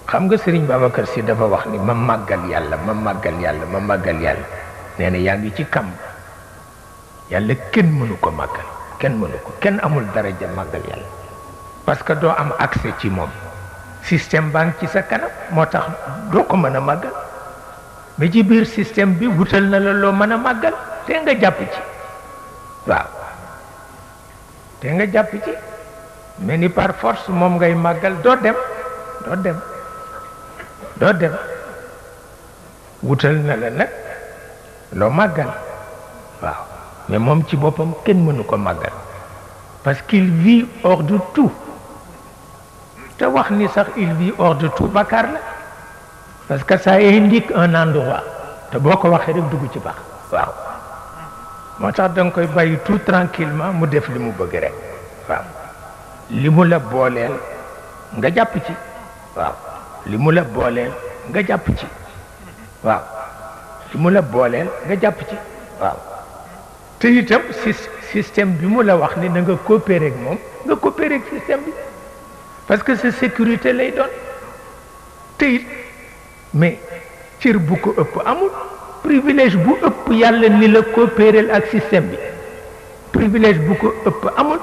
xam nga Serigne Babacar Sy dafa wax ni ma màggal yàlla ma màggal yàlla ma màggal yàlla nee na yaa ngi ci kàmb yàlla kenn mënu ko màggal kenn mënu ko kenn amul daraja màggal yàlla parce que doo am accès ci moom système baa ngi ci sa kanam moo tax doo ko mën a màggal mais ci biir système bi wutal na la loo mën a màggal te nga jàpp ci waaw te nga jàpp ci mais ni par force moom ngay màggal doo dem doo dem doo dem wutal na la nag loo màggal waaw mais moom ci boppam kenn mënu ko màggal parce qu'il vit hors de tout te wax ni sax il vit hors de tout bakkaar la parce que ça indique un endroit te boo ko waxee rek dugg ci baax waaw moo tax da nga koy bàyyi tout tranquillement mu def li mu bëgg rek waaw li mu la booleel nga jàpp ci waaw li mu la booleel nga jàpp ci waaw li mu la booleel nga jàpp ci waaw te itam système bi mu la wax ni na nga coopérer ak moom nga coopérer ak système bi parce que sa sécurité lay doon te it mais cër bu ko ëpp amul privilège bu ëpp yàlla ni la coopérer ak système bi privilège bu ko ëpp amul